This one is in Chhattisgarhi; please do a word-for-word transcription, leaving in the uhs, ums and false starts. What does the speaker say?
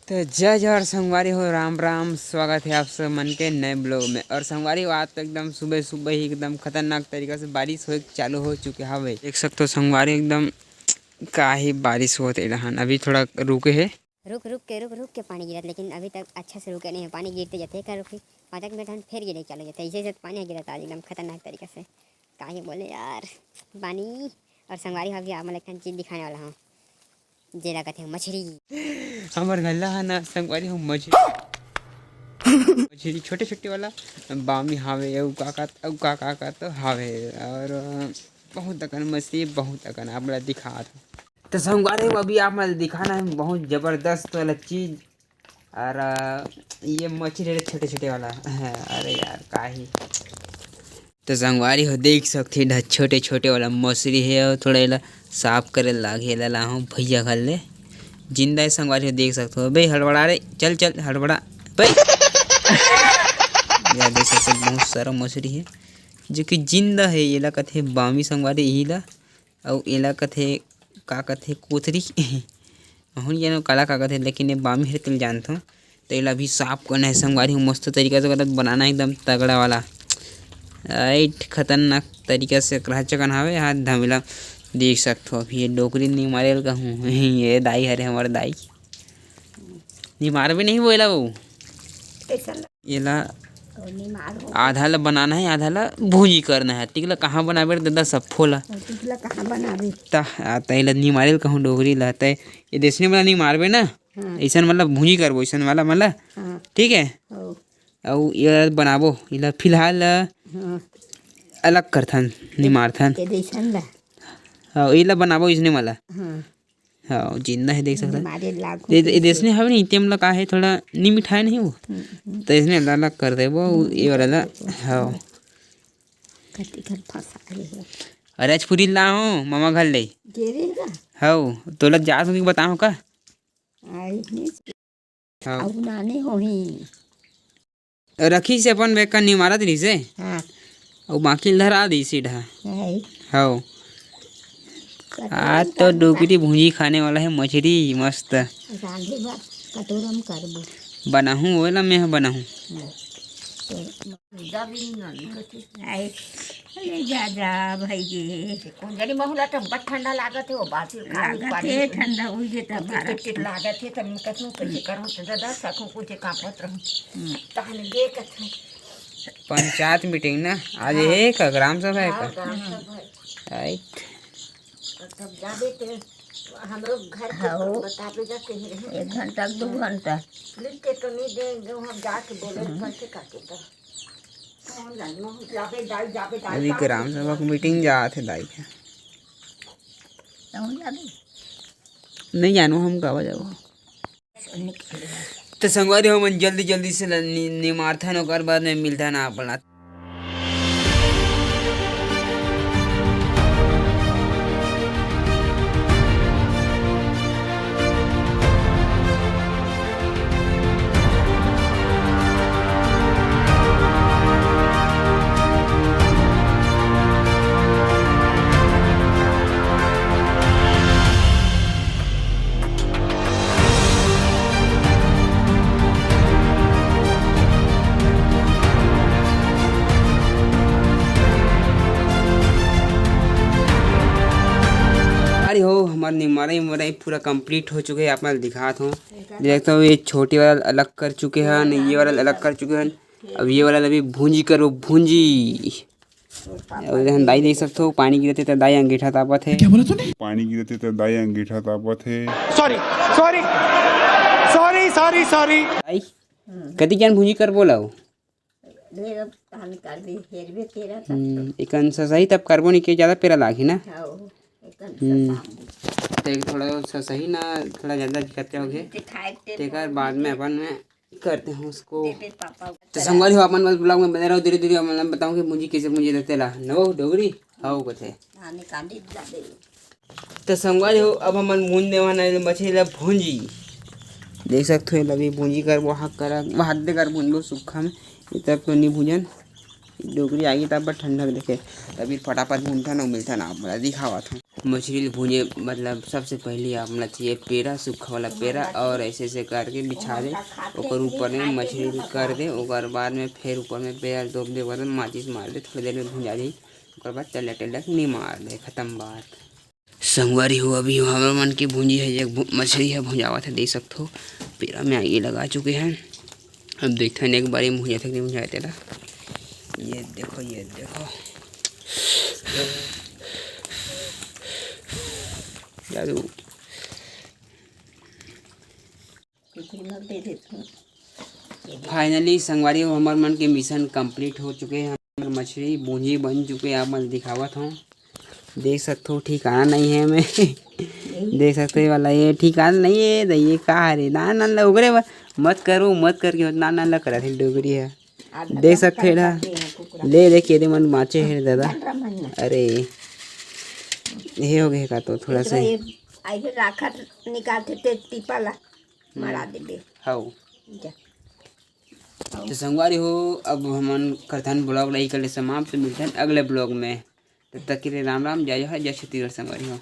तो जय जोहार संगवारी हो, राम राम, स्वागत है आप सब मन के नए vlog में। और संगवारी हो, आज तो एकदम सुबह सुबह ही एकदम खतरनाक तरीका से बारिश होए चालू हो चुके हवे। देख सकते हो संगवारी, एकदम का ही बारिश होत ए डहान, अभी थोड़ा रुके है। रुक रुक के, रुक रुक के पानी गिरत, लेकिन अभी तक अच्छा से रुके नहीं है। पानी गिरते जाते का रुकी, पाँच एक मिनट हम फिर गिरे चालू जाते, ऐसे ऐसे पानी गिरत आज एकदम खतरनाक तरीका से। का ही बोले यार, पानी। और संगवारी हो, अभी आप मन ला एक ठन चीज दिखाने वाला हूँ, जेला कथे मछरी। हमर घर ला है ना संगवारी हो मछरी, मछरी छोटे छोटे वाला बामी हावे, अउ का का, अउ का का का तो हावे। और बहुत अकन मछरी, बहुत अकन आप मन ला दिखात हूँ। तो संगवारी हो, अभी आप मन ला दिखाना है बहुत जबरदस्त वाला चीज। और अ, ये मछरी है छोटे छोटे वाला। अरे यार, का ही। तो संगवारी हो, देख सकथे, एडा छोटे छोटे वाला मछरी है, और थोड़ा एला साफ करे लागही। एला लाहूँ भैया घर ले, जिंदा है संगवारी हो, देख सकथो। बे हड़बड़ा रे, चल चल हड़बड़ा बे। या देख सकथो, बहुत सारा मछरी है जो कि जिंदा है। एला कथे बामी संगवारी, यही ला। अउ एला कथे, का कथे, कोथरी। अहूँ नइ जानव काला का कथे, लेकिन ये बामी हरे तेला जानथों। तो एला भी साफ करना है संगवारी हो, मस्त तरीका से ओकरा बनाना है एकदम तगड़ा वाला। राइट, खतरनाक तरीका से रहचा कन हावे। हाथ धमेला देख सकथो। अभी ये डोकरी निमारे ल कहूँ, ये दाई हरे हमर दाई। निमारबे नहीं वो एला वो। कैसन एला और निमार हो। आधा ला बनाना है, आधा ला भूंजी करना है। टिकला कहाँ बनाबे रे दादा, सप्फो ला? और टिकला कहाँ बनाबे? ता, आ, ता एला निमारे ल कहूँ डोकरी ला। तै ये देसने वाला निमारबे ना, हाँ। ऐसन मतलब भूंजी करबो, ऐसन वाला मतलब। हाँ। ठीक है? हो। अउ ये बनाबो, एला फिलहाल हाँ। अलग करथन, निमारथन। ये देसन ला। हाँ, एला बनाबो इसने वाला। हाँ। हाँ, जिंदा है, देख सकथो। मारे लाग ये, ये देसने हवे नहीं, तेम ला का है, थोड़ा नी मिठाए नहीं वो। हम्म, हम्म। तो इसने अलग कर देबो, ये वाला ला, हाँ। कति घर फंसा है। अरे, आज पूरी लाहूँ मामा घर ले। गेरे का? हाँ, तोला जात होही बताहूँ का? आई नहीं। हाँ। अउ नाने होही। रखिस अपन बेग का निमारत रहिस हे। हाँ। अउ बाकी ल धरा दिस सीधा। है। हव। कटोरी आज तो का डोकरी भूंजी खाने वाला है, मछरी मस्त। रांधे बर कटोरा में करबो। बनाहूँ, ओला मैं ह बनाहूँ। हाँ। तो जा भी नहीं आनी कथी। आए, ले जा, जा भाई जी। कुंजनी महुला तो बड़ ठंडा लागत है, वो बासी खाली लागत पानी है, में। ठंडा हुई जेता वो भारत टिप टिप में। लागत है, तब मैं कथी कैसे करूँ, तो दादा, सकूँ कुछ कांपत रहूँ। हम्म। तहन गे कथी। पंचायत मीटिंग ना आज हाँ। हे का ग्राम सभा हे हाँ, का? ग्राम सभा हे। राइट। तब जाबे ते हमरो घर के हाँ, वो बताबे जा कहीं रहे। एक घंटा, दो घंटा। लिख के तो नहीं देंगे, हम जाके बोले हम्म। कैसे करके तो। कौन जाने, हम जाबे दाई, जाबे दाई, अभी का ग्राम करते सभा हैं? के मीटिंग जात हे दाई के। कौन जाबे? नहीं जानू हम कावा जाबो। तो संगवारी हो, हमन जल्दी जल्दी से ल-, नि-, निमारथन, ओकर बाद में मिलथन आप ला। अरे हो, हमार निमारई उमारई पूरा complete हो चुके हे, आप मन ल दिखात हों। देख सकथो, ये छोटे वाला अलग कर चुके हन, ये वाला अलग कर चुके हन। अब ये वाला अभी भूंजी करबो, भूंजी। अउ इधर दाई देख सकथो, पानी गिरत हे त दाई अंगीठा तापत हे। क्या बोला तूने? पानी गिरत हे त दाई अंगीठा तापत हे। Sorry, sorry, sorry, sorry, sorry। दाई, कति कन भूंजी करबो ला? ले अब तहन कर दे, हेरबे तेरा तब। हम्म, एकन ससही तब करबो नहीं के, ज्यादा पेरा लागही ना। हाँ, एकन हम्म। ससही। तो एक थोड़ा ससही ना, थोड़ा ज्यादा खर्चा हो गया। दिखाए ते तेकर बहुत बाद में अपन में करते हैं उसको। दे दे पापा। तो संगवारी हो, अपन बस vlog में बने रहो, धीरे धीरे अपन बताऊँ कि भूंजी कैसे भूंजी देते ला। नो डोगरी, हाउ कथे। हाँ, निकाली ला दे। तो संगवारी हो, अब हमन भूंज देवन हे मछली ला भूंजी। देख सकथो, एला भी भूंजी करबो, हाथ करा, हाथ दे कर भूंजबो सूखा में। ये तरफ तो नहीं भूंजन, डोकरी आगे तब ठंडक देखे, तभी फटाफट भूंजथन अउ मिलथन आप मन ला दिखावत हूँ। मछली ल भूंजे, मतलब, सबसे पहले आप मन ल चाहिए पेरा, सूखा वाला पेरा, और ऐसे ऐसे करके बिछा दे, ओकर ऊपर में मछली ल कर दे, ओकर बाद में फिर ऊपर में पेरा ल तोप दे, ओकर बाद माचिस मार दे, थोड़ी देर में भुंजा जाही, ओकर बाद टल्ला टल्ला निमार दे, खत्म बात। संगवारी हो, अभी हमर मन के भूंजी है, एक भू-, मछली है भुंजावत है, देख सकथो, पेरा में आगी लगा चुके हैं। अब देखते हैं एक बार ये भुंजाथे कि नहीं भुंजाथे तेला। ये देखो, ये देखो, जादू। फाइनली संगवारी हो, हमर मन के मिशन कंप्लीट हो चुके हैं। हमर मछली भूंजी बन चुके हैं, आप मन दिखावत हूँ, देख सकथो, ठिकाना नहीं है मैं। देख सकथो, ये वाला, ये ठिकाना नहीं है, तो ये का हरे? नान नान ला उगरे बर मत करो, मत करके नान नान ला करत हे डोकरी है। देख सकथो, एला ले, देख, ये दे मन बाँचे हे दादा। अरे, ये हो गए का तो थोड़ा सा। आइए राखत निकालते ते टीपा ला मरा देबे। हौ। जा। तो संगवारी हो, अब हमन करथन ब्लॉग ला इही कर ले समाप्त, मिलथन अगले ब्लॉग में। तब तक के लिए राम राम, जय जोहार, जय छत्तीसगढ़ संगवारी हो।